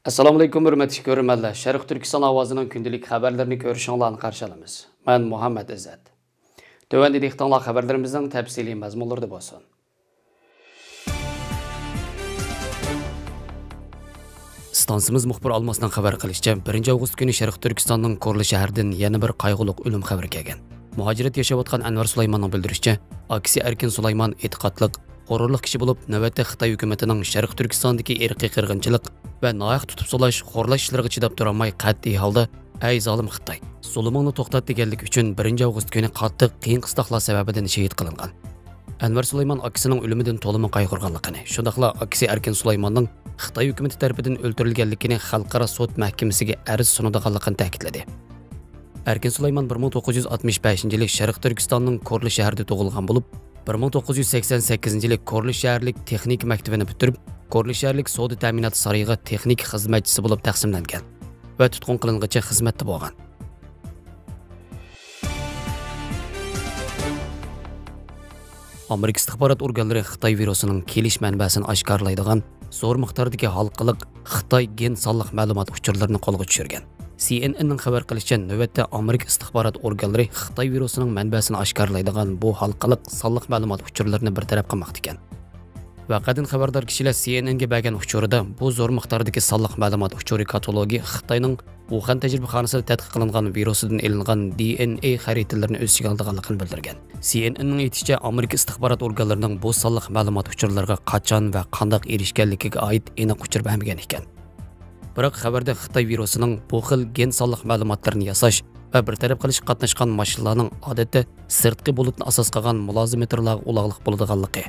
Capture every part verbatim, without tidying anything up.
ئەسسالامۇئەلەيكۇم، ھۆرمەتلىك كۆرۈرمەنلەر. شەرقىي تۈركىستان ئاۋازىنىڭ كۈندىلىك خەۋەرلىرىنى كۆرۈشۈڭلارنى قارشى ئالىمىز. مەن مۇھەممەد ئىززەت. تۆۋەندە دىققىتىڭلار خەۋەرلىرىمىزنىڭ تەپسىلىي مەزمۇنلىرىدا بولسۇن. ئىستانسىمىز مۇخبىرى ئالماسنىڭ خەۋەر قىلىشىچە، بىرىنچى ئاۋغۇست كۈنى شەرقىي تۈركىستاننىڭ كورلا شەھىرىدىن يەنە بىر قايغۇلۇق ئۆلۈم خەۋىرى كەلگەن. مۇھاجىرەت ياشاۋاتقان ئەنۋەر سۇلايماننىڭ بىلدۈرۈشىچە، ئاكىسى ئەركىن سۇلايمان ئېتىقادلىق، غۇرۇرلۇق كىشى بولۇپ، نۆۋەتتە خىتاي ھۆكۈمىتىنىڭ شەرقىي تۈركىستاندىكى ئىرقىي قىرغىنچىلىق ۋە ناھەق تۇتۇپ سولاش، خورلاش ئىشلىرىغا چىداپ تۇرالماي، قەتئىي ھالدا، «ئەي زالىم خىتاي، زۇلۇمۇڭنى توختات» دېگەنلىكى ئۈچۈن بىرىنچى ئاۋغۇست كۈنى قاتتىق قىيىن-قىستاقلار سەۋەبىدىن شېھىت قىلىنغان. ئەنۋەر سۇلايمان ئاكىسىنىڭ ئۆلۈمىدىن تولىمۇ قايغۇرغانلىقىنى، شۇنداقلا ئاكىسى ئەركىن سۇلايماننىڭ خىتاي ھۆكۈمىتى تەرىپىدىن ئۆلتۈرۈلگەنلىكىنى خەلقئارا سوت مەھكىمىسىگە ئەرز سۇنىدىغانلىقىنى تەكىتلىدى. ئەركىن سۇلايمان بىر مىڭ توققۇز يۈز ئاتمىش بەشىنچى يىلى شەرقىي تۈركىستاننىڭ كورلا شەھىرىدە تۇغۇلغان بولۇپ، بىر مىڭ توققۇز يۈز سەكسەن سەككىزىنچى يىلى كورلا شەھەرلىك تېخنىكا مەكتىۋىنى پۈتتۈرۈپ، كورلا شەھەرلىك سودا تەمىنات سارىيىغا تېخنىكا خىزمەتچىسى بولۇپ تەقسىملەنگەن ۋە تۇتقۇن قىلىنغىچە خىزمەتتە بولغان. ئامېرىكا ئىستىخبارات ئورگانلىرى خىتاي ۋىرۇسىنىڭ كېلىش مەنبەسىنى ئاشكارىلايدىغان زور مىقداردىكى ھالقىلىق خىتاي گېن سانلىق مەلۇمات ئۇچۇرلىرىنى قولغا چۈشۈرگەن. سى ئېن ئېننىڭ خەۋەر قىلىشىچە، نۆۋەتتە ئامېرىكا ئىستىخبارات ئورگانلىرى خىتاي ۋىرۇسىنىڭ مەنبەسىنى ئاشكارىلايدىغان بۇ ھالقىلىق سانلىق مەلۇمات ئۇچۇرلىرىنى بىر تەرەپ قىلماقتا ئىكەن. ۋەقەدىن خەۋەردار كىشىلەر سى ئېن ئېنگە بەرگەن ئۇچۇرىدا، بۇ زور مىقداردىكى سانلىق مەلۇمات ئۇچۇرى كاتالوگى خىتاينىڭ ۋۇخەن تەجرىبىخانىسىدا تەتقىق قىلىنغان ۋىرۇسىدىن ئېلىنغان دى ئېن ئېي خەرىتىلىرىنى ئۆز ئىچىگە ئالىدىغانلىقىنى بىلدۈرگەن. سى ئېن ئېننىڭ ئېيتىشىچە، ئامېرىكا ئىستىخبارات ئورگانلىرىنىڭ بۇ سانلىق مەلۇمات ئۇچۇرلىرىغا قاچان ۋە قانداق ئېرىشكەنلىكىگە ئائىت ئېنىق ئۇچۇر بەرمىگەن ئىكەن. بىراق خەۋەردە خىتاي ۋىرۇسىنىڭ بۇ خىل گېن سانلىق مەلۇماتلىرىنى ياساش ۋە بىر تەرەپ قىلىشقا قاتناشقان ماشىنىلارنىڭ ئادەتتە سىرتقى بۇلۇتنى ئاساس قىلغان مۇلازىمېتىرلارغا ئۇلاغلىق بولىدىغانلىقى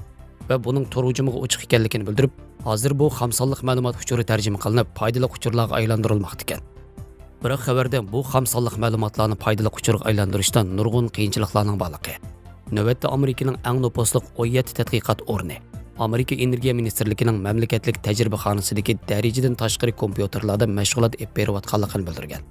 ۋە بۇنىڭ تور ھۇجۇمىغا ئوچۇق ئىكەنلىكىنى بىلدۈرۈپ، ھازىر بۇ خام سانلىق مەلۇمات ئۇچۇرى تەرجىمە قىلىنىپ، پايدىلىق ئۇچۇرلارغا ئايلاندۇرۇلماقتا ئىكەن. بىراق خەۋەردە بۇ خام سانلىق مەلۇماتلارنى پايدىلىق ئۇچۇرغا ئايلاندۇرۇشتا نۇرغۇن قىيىنچىلىقلارنىڭ بارلىقى، نۆۋەتتە ئامېرىكىنىڭ ئەڭ نوپۇزلۇق ئون يەتتە تەتقىقات ئورنى، ئامېرىكا ئېنېرگىيە مىنىستىرلىكىنىڭ مەملىكەتلىك تەجرىبىخانىسىدىكى دەرىجىدىن تاشقىرى كومپيۇتېرلاردا مەشغۇلات ئېلىپ بېرىۋاتقانلىقىنى بىلدۈرگەن.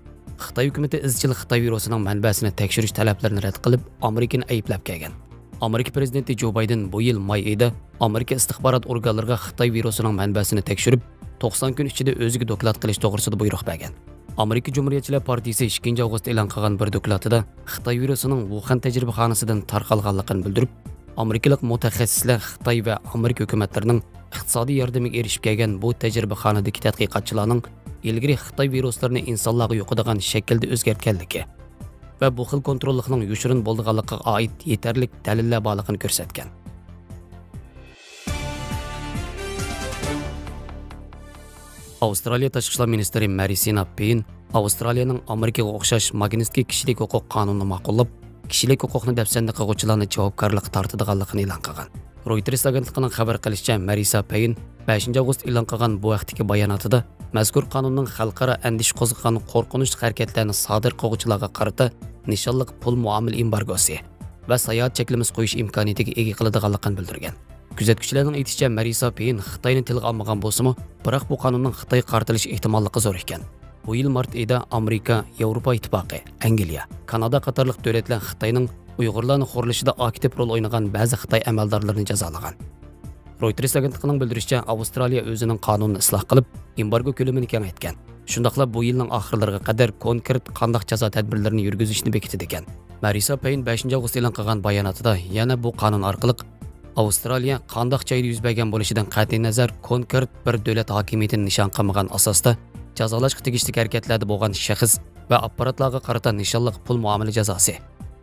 خىتاي ھۆكۈمىتى ئىزچىل خىتاي ۋىرۇسىنىڭ مەنبەسىنى تەكشۈرۈش تەلەپلىرىنى رەت قىلىپ، ئامېرىكىنى ئەيىبلەپ كەلگەن. ئامېرىكا پىرېزىدېنتى جو بايدېن بۇ يىل ماي ئېيىدا ئامېرىكا ئىستىخبارات ئورگانلىرىغا خىتاي ۋىرۇسىنىڭ مەنبەسىنى تەكشۈرۈپ، توقسان كۈن ئىچىدە ئۆزىگە دوكلات قىلىش توغرىسىدا بۇيرۇق بەرگەن. ئامېرىكا جۇمھۇرىيەتچىلەر پارتىيىسى ئىككىنچى ئاۋغۇست ئېلان قىلغان بىر دوكلاتىدا خىتاي ۋىرۇسىنىڭ ۋۇخەن تەجرىبىخانىسىدىن تارقالغانلىقىنى بىلدۈرۈپ، ئامېرىكىلىق مۇتەخەسسىسلەر خىتاي ۋە ئامېرىكا ھۆكۈمەتلىرىنىڭ ئىقتىسادىي ياردىمىگە ئېرىشىپ كەلگەن بۇ تەجرىبىخانىدىكى تەتقىقاتچىلارنىڭ ئىلگىرى خىتاي ۋىرۇسلىرىنى ئىنسانلارغا يۇقىدىغان شەكىلدە ئۆزگەرتكەنلىكى ۋە بۇ خىل كونتروللۇقنىڭ يوشۇرۇن بولىدىغانلىقىغا ئائىت يېتەرلىك دەلىللەر بارلىقىنى كۆرسەتكەن. ئاۋسترالىيە تاشقى ئىشلار مىنىستىرى مارىسىنا پېين ئاۋسترالىيەنىڭ ئامېرىكىغا ئوخشاش ماگنىتسكىي كىشىلىك ھوقۇق قانۇنىنى ماقۇللاپ، كىشىلىك ھوقۇقنى دەپسەندە قىلغۇچىلارنى جاۋابكارلىققا تارتىدىغانلىقىنى ئېلان قىلغان. رويتېرس ئاگېنتلىقىنىڭ خەۋەر قىلىشىچە، مارىسا پېين بەشىنچى ئاۋغۇست ئېلان قىلغان بۇ ھەقتىكى باياناتىدا مەزكۇر قانۇننىڭ خەلقئارا ئەندىشە قوزغىغان قورقۇنچلۇق ھەرىكەتلەرنى سادىر قىلغۇچىلارغا قارىتا نىشانلىق پۇل مۇئامىلە ئېمبارگوسى ۋە ساياھەت چەكلىمىسى قويۇش ئىمكانىيىتىگە ئىگە قىلىدىغانلىقىنى بىلدۈرگەن. كۆزەتكۈچىلەرنىڭ ئېيتىشىچە، مارىسا پېين خىتاينى تىلغا ئالمىغان بولسىمۇ، بىراق بۇ قانۇننىڭ خىتايغا قارىتىلىش ئېھتىماللىقى زور ئىكەن. بۇ يىل مارت ئېيىدا ئامېرىكا، ياۋروپا ئىتتىپاقى، ئەنگلىيە، كانادا قاتارلىق دۆلەتلەر خىتاينىڭ ئۇيغۇرلارنى خورلىشىدا ئاكتىپ رول ئوينىغان بەزى خىتاي ئەمەلدارلىرىنى جازالىغان. رويتېرس ئاگېنتلىقىنىڭ بىلدۈرۈشىچە، ئاۋسترالىيە ئۆزىنىڭ قانۇنىنى ئىسلاھ قىلىپ، ئېمبارگو كۆلىمىنى كېڭەيتكەن. شۇنداقلا بۇ يىلنىڭ ئاخىرلىرىغا قەدەر كونكرېت قانداق جازا تەدبىرلىرىنى يۈرگۈزۈشنى بېكىتىدىكەن. مارىسا پەين بەشىنچى ئاۋغۇست ئېلان قىلغان باياناتىدا يەنە بۇ قانۇن ئارقىلىق ئاۋسترالىيە قانداق جايدا يۈز بەرگەن بولۇشىدىن قەتئىينەزەر، كونكرېت بىر دۆلەت ھاكىمىيىتىنى نىشان قىلمىغان ئاساستا جازالاشقا تېگىشلىك ھەرىكەتلەردە بولغان شەخس ۋە ئاپپاراتلارغا قارىتا نىشانلىق پۇل مۇئامىلە جازاسى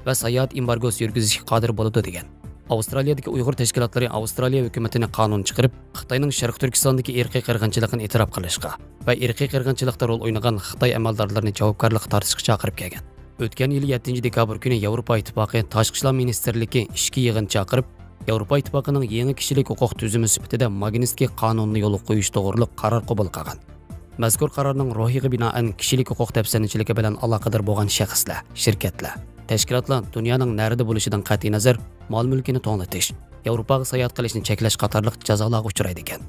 ۋە ساياھەت ئېمبارگوسى يۈرگۈزۈشكە قادىر بولىدۇ، دېگەن. ئاۋسترالىيەدىكى ئۇيغۇر تەشكىلاتلىرى ئاۋسترالىيە ھۆكۈمىتىنى قانۇن چىقىرىپ، خىتاينىڭ شەرقىي تۈركىستاندىكى ئىرقىي قىرغىنچىلىقىنى ئېتىراپ قىلىشقا ۋە ئىرقىي قىرغىنچىلىقتا رول ئوينىغان خىتاي ئەمەلدارلىرىنى جاۋابكارلىققا تارتىشقا چاقىرىپ كەلگەن. ئۆتكەن يىلى يەتتىنچى دېكابىر كۈنى ياۋروپا ئىتتىپاقى تاشقى ئىشلار مىنىستىرلىكى ئىچكى يىغىن چاقىرىپ، ياۋروپا ئىتتىپاقىنىڭ يېڭى كىشىلىك ھوقۇق تۈزۈمى سۈپىتىدە ماگنىتسكىي قانۇنىنى يولغا قويۇش توغرۇلۇق قارار قوبۇل قىلغان. مەزكۇر قارارنىڭ روھىغا بىنائەن، كىشىلىك ھوقۇق دەپسەندىچىلىكى بىلەن ئالاقىدار بولغان شەخسلەر، شىركەتلەر، تەشكىلاتلار دۇنيانىڭ نەرىدە بولۇشىدىن قەتئىينەزەر، مال-مۈلكىنى توڭلىتىش، ياۋروپاغا ساياھەت قىلىشنى چەكلەش قاتارلىق جازالارغا ئۇچرايدىكەن.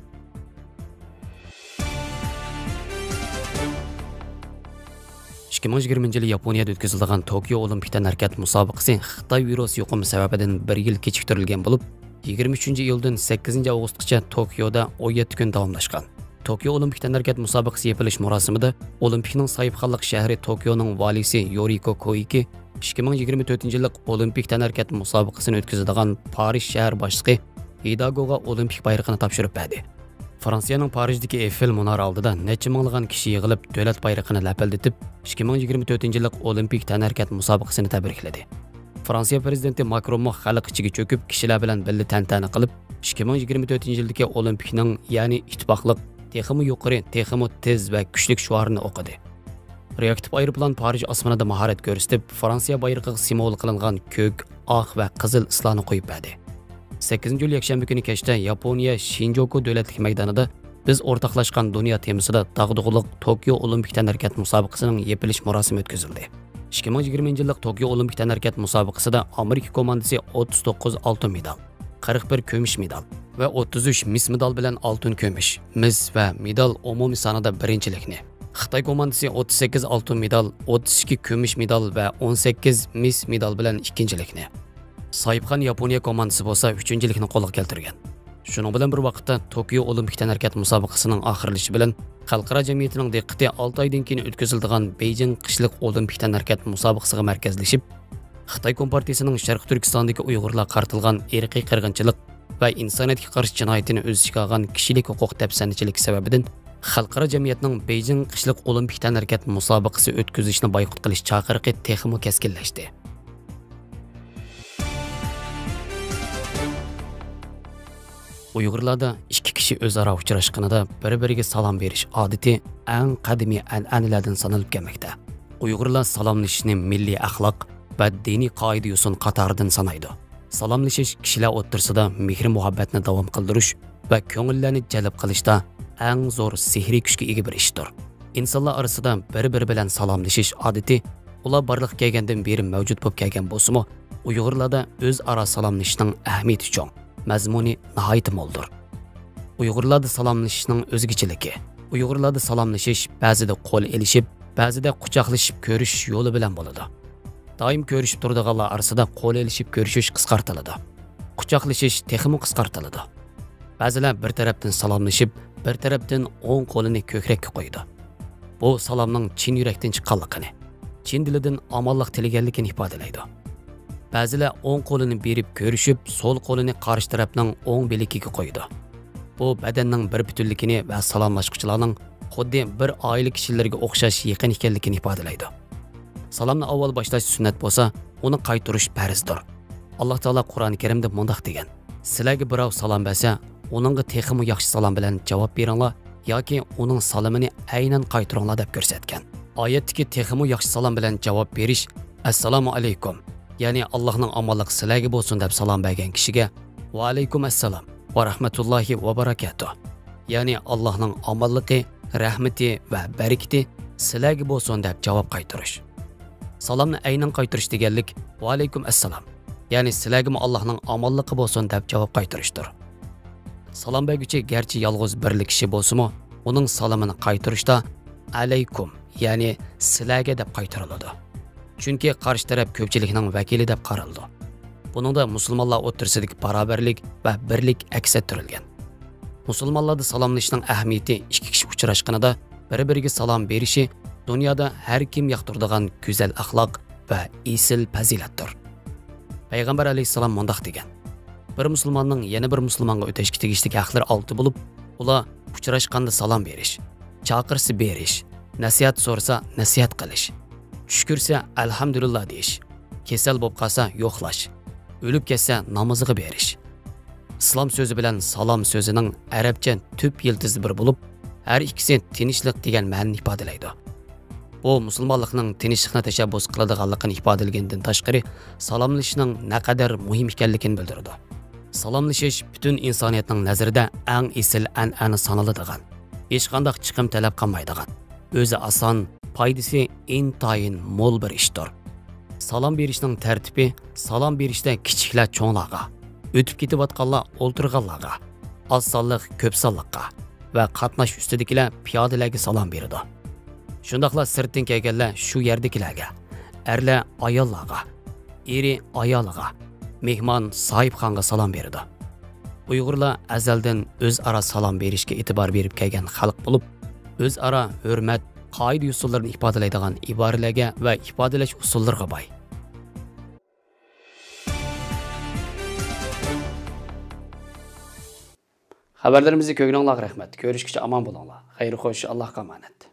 ئىككى مىڭ يىگىرمىنچى يىلى ياپونىيەدە ئۆتكۈزۈلىدىغان توكيو ئولىمپىك تەنھەرىكەت مۇسابىقىسى خىتاي ۋىرۇسى يۇقۇمى سەۋەبىدىن بىر يىل كېچىكتۈرۈلگەن بولۇپ، يىگىرمە ئۈچىنچى ئىيۇلدىن سەككىزىنچى ئاۋغۇستقىچە توكيودا ئون يەتتە كۈن داۋاملاشقان. توكيو ئولىمپىك تەنھەرىكەت مۇسابىقىسى يېپىلىش مۇراسىمىدا ئولىمپىكنىڭ ساھىبخانلىق شەھىرى توكيونىڭ ۋالىيسى يورىكو كوئىكى ئىككى مىڭ يىگىرمە تۆتىنچى يىللىق ئولىمپىك تەنھەرىكەت مۇسابىقىسىنى ئۆتكۈزىدىغان پارىژ شەھەر باشلىقى ھىداگوغا ئولىمپىك بايرىقىنى تاپشۇرۇپ بەردى. فرانسىيەنىڭ پارىژدىكى ئېففېل مۇنارى ئالدىدا نەچچە مىڭلىغان كىشى يىغىلىپ، دۆلەت بايرىقىنى لەپىلدىتىپ، ئىككى مىڭ يىگىرمە تۆتىنچى يىللىق ئولىمپىك تەنھەرىكەت مۇسابىقىسىنى تەبرىكلىدى. فرانسىيە پىرېزىدېنتى ماكرونمۇ خەلق ئىچىگە چۆكۈپ، كىشىلەر بىلەن بىللە تەنتەنە قىلىپ، ئىككى مىڭ يىگىرمە تۆتىنچى يىلدىكى ئولىمپىكنىڭ، يەنى ئىتتىپاقلىق، تېخىمۇ يۇقىرى، تېخىمۇ تېز ۋە كۈچلۈك شوئارىنى ئوقۇدى. رېئاكتىپ ئايروپىلان پارىژ ئاسمىنىدا ماھارەت كۆرسىتىپ، فرانسىيە بايرىقىغا سىمۋول قىلىنغان كۆك، ئاق ۋە قىزىل ئىسلارنى قويۇپ بەردى. سەككىزىنچى ئىيۇل يەكشەنبە كۈنى كەچتە ياپونىيە شىنجوكۇ دۆلەتلىك مەيدانىدا بىز ئورتاقلاشقان دۇنيا تېمىسىدا داغدۇغىلىق توكيو ئولىمپىك تەنھەرىكەت مۇسابىقىسىنىڭ يېپىلىش مۇراسىمى ئۆتكۈزۈلدى. ئىككى مىڭ يىگىرمىنچى يىللىق توكيو ئولىمپىك تەنھەرىكەت مۇسابىقىسىدا ئامېرىكا كوماندىسى ئوتتۇز توققۇز ئالتۇن مېدال، قىرىق بىر كۈمۈش مېدال ۋە ئوتتۇز ئۈچ مىس مېدال بىلەن ئالتۇن، كۈمۈش، مىس ۋە مېدال ئومۇمىي سانىدا بىرىنچىلىكنى، خىتاي كوماندىسى ئوتتۇز سەككىز ئالتۇن مېدال، ئوتتۇز ئىككى كۈمۈش مېدال ۋە ئون سەككىز مىس مېدال بىلەن ئىككىنچىلىكنى، ساھىبخان ياپونىيە كوماندىسى بولسا ئۈچىنچىلىكنى قولغا كەلتۈرگەن. شۇنىڭ بىلەن بىر ۋاقىتتا، توكيو ئولىمپىك تەنھەرىكەت مۇسابىقىسىنىڭ ئاخىرلىشىشى بىلەن خەلقئارا جەمئىيىتىنىڭ دىققىتى ئالتە ئايدىن كېيىن ئۆتكۈزۈلىدىغان بېيجىڭ قىشلىق ئولىمپىك تەنھەرىكەت مۇسابىقىسىغا مەركەزلىشىپ، خىتاي كومپارتىيىسىنىڭ شەرقىي تۈركىستاندىكى ئۇيغۇرلارغا قارىتىلغان ئىرقىي قىرغىنچىلىق ۋە ئىنسانىيەتكە قارشى جىنايىتىنى ئۆز ئىچىگە ئالغان كىشىلىك ھوقۇق دەپسەندىچىلىكى سەۋەبىدىن خەلقئارا جەمئىيەتنىڭ بېيجىڭ قىشلىق ئولىمپىك تەنھەرىكەت مۇسابىقىسى ئۆتكۈزۈشنى بايقۇت قىلىش چاقىرىقى تېخىمۇ كەسكىنلەشتى. ئۇيغۇرلاردا ئىككى كىشى ئۆزئارا ئۇچراشقىنىدا بىر-بىرىگە سالام بېرىش ئادىتى ئەڭ قەدىمىي ئەنئەنىلەردىن سانىلىپ كەلمەكتە. ئۇيغۇرلار سالاملىشىشنى مىللىي ئەخلاق ۋە دىنىي قائىدە-يوسۇن قاتارىدىن سانايدۇ. سالاملىشىش كىشىلەر ئوتتۇرىسىدا مېھرى-مۇھەببەتنى داۋام قىلدۇرۇش ۋە كۆڭۈللەرنى جەلپ قىلىشتا ئەڭ زور سېھرىي كۈچكە ئىگە بىر ئىشتۇر. ئىنسانلار ئارىسىدا بىر-بىرى بىلەن سالاملىشىش ئادىتى ئۇلار بارلىققا كەلگەندىن بېرى مەۋجۇت بولۇپ كەلگەن بولسىمۇ، ئۇيغۇرلاردا ئۆزئارا سالاملىشىشنىڭ ئەھمىيىتى چوڭ، مەزمۇنى ناھايىتى مولدۇر. ئۇيغۇرلاردا سالاملىشىشنىڭ ئۆزگىچىلىكى. ئۇيغۇرلاردا سالاملىشىش بەزىدە قول ئېلىشىپ، بەزىدە قۇچاقلىشىپ كۆرۈشۈش يولى بىلەن بولىدۇ. دائىم كۆرۈشۈپ تۇرىدىغانلار ئارىسىدا قول ئېلىشىپ كۆرۈشۈش قىسقارتىلىدۇ. قۇچاقلىشىش تېخىمۇ قىسقارتىلىدۇ. بەزىلەر بىر تەرەپتىن سالاملىشىپ، بىر تەرەپتىن ئوڭ قولىنى كۆكرەككە قويىدۇ. بۇ سالامنىڭ چىن يۈرەكتىن چىققانلىقىنى، چىن دىلىدىن ئامانلىق تىلىگەنلىكىنى ئىپادىلەيدۇ. بەزىلەر ئوڭ قولىنى بېرىپ كۆرۈشۈپ، سول قولىنى قارشى تەرەپنىڭ ئوڭ بىلىكىگە قويىدۇ. بۇ بەدەننىڭ بىر پۈتۈنلۈكىنى ۋە سالاملاشقۇچىلارنىڭ خۇددى بىر ئائىلە كىشىلىرىگە ئوخشاش يېقىن ئىكەنلىكىنى ئىپادىلەيدۇ. سالامنى ئاۋۋال باشلاش سۈننەت بولسا، ئۇنى قايتۇرۇش پەرزدۇر. ئاللاھ تائالا قۇرئان كەرىمدە مۇنداق دېگەن: «سىلەرگە بىراۋ سالام بەرسە، ئۇنىڭغا تېخىمۇ ياخشى سالام بىلەن جاۋاب بېرىڭلار، ياكى ئۇنىڭ سالىمىنى ئەينەن قايتۇرۇڭلار» دەپ كۆرسەتكەن. ئايەتتىكى تېخىمۇ ياخشى سالام بىلەن جاۋاب بېرىش، «ئەسسالامۇ ئەلەيكۇم، يەنى ئاللاھنىڭ ئامانلىقى سىلەرگە بولسۇن» دەپ سالام بەرگەن كىشىگە، «ۋەئەلەيكۇم ئەسسالام ۋە رەھمەتۇللاھى ۋە بەرەكاتۇھ، يەنى ئاللاھنىڭ ئامانلىقى، رەھمىتى ۋە بەرىكىتى سىلەرگە بولسۇن» دەپ جاۋاب قايتۇرۇش. سالامنى ئەينەن قايتۇرۇش دېگەنلىك، «ۋەئەلەيكۇم ئەسسالام، يەنى سىلەرگىمۇ ئاللاھنىڭ ئامانلىقى بولسۇن» دەپ جاۋاب قايتۇرۇشتۇر. سالام بەرگۈچى گەرچە يالغۇز بىرلا كىشى بولسىمۇ، ئۇنىڭ سالىمىنى قايتۇرۇشتا «ئەلەيكۇم، يەنى سىلەرگە» دەپ قايتۇرۇلىدۇ. چۈنكى قارشى تەرەپ كۆپچىلىكنىڭ ۋەكىلى دەپ قارىلىدۇ. بۇنىڭدا مۇسۇلمانلار ئوتتۇرىسىدىكى باراۋەرلىك ۋە بىرلىك ئەكس ئەتتۈرۈلگەن. مۇسۇلمانلاردا سالاملىشىشنىڭ ئەھمىيىتى ئىككى كىشى ئۇچراشقىنىدا بىر-بىرىگە سالام بېرىشى دۇنيادا ھەر كىم ياقتۇرىدىغان گۈزەل ئەخلاق ۋە ئېسىل پەزىلەتتۇر. پەيغەمبەر ئەلەيھىسسالام مۇنداق دېگەن: «بىر مۇسۇلماننىڭ يەنە بىر مۇسۇلمانغا ئۆتەشكە تېگىشلىك ھەقلىرى ئالتە بولۇپ، ئۇلار ئۇچراشقاندا سالام بېرىش، چاقىرسا بېرىش، نەسىھەت سورىسا نەسىھەت قىلىش، چۈش كۆرسە ئەلھەمدۇلىللا دېيىش، كېسەل بولۇپ قالسا يوقلاش، ئۆلۈپ كەتسە نامىزىغا بېرىش.» ئىسلام سۆزى بىلەن سالام سۆزىنىڭ ئەرەبچە تۈپ يىلتىزى بىر بولۇپ، ھەر ئىككىسى تىنچلىق دېگەن مەنىنى ئىپادىلەيدۇ. بۇ مۇسۇلمانلىقنىڭ تىنچلىقنى تەشەببۇس قىلىدىغانلىقىنى ئىپادىلىگەندىن تاشقىرى، سالاملىشىشنىڭ نەقەدەر مۇھىم ئىكەنلىكىنى بىلدۈرىدۇ. سالاملىشىش پۈتۈن ئىنسانىيەتنىڭ نەزىرىدە ئەڭ ئېسىل ئەنئەنە سانىلىدىغان، ھېچقانداق چىقىم تەلەپ قىلمايدىغان، ئۆزى ئاسان، پايدىسى ئىنتايىن مول بىر ئىشتۇر. سالام بېرىشنىڭ تەرتىپى، سالام بېرىشتە كىچىكلەر چوڭلارغا، ئۆتۈپ كېتىۋاتقانلار ئولتۇرغانلارغا، ئاز سانلىق كۆپ سانلىققا ۋە قاتناش ئۈستىدىكىلەر پىيادىلەرگە سالام بېرىدۇ. شۇنداقلا سىرتتىن كەلگەنلەر شۇ يەردىكىلەرگە، ئەرلەر ئاياللارغا، ئېرى ئايالىغا، مېھمان ساھىبخانغا سالام بېرىدۇ. ئۇيغۇرلار ئەزەلدىن ئۆزئارا سالام بېرىشكە ئېتىبار بېرىپ كەلگەن خەلق بولۇپ، ئۆزئارا ھۆرمەت، قائىدە-يوسۇنلىرىنى ئىپادىلەيدىغان ئىبارىلەرگە ۋە ئىپادىلەش ئۇسۇللىرىغا باي. خەۋەرلىرىمىزنى كۆرگىنىڭلارغا رەھمەت. كۆرۈشكىچە ئامان بولۇڭلار. خەير خوش، ئاللاھقا ئامانەت.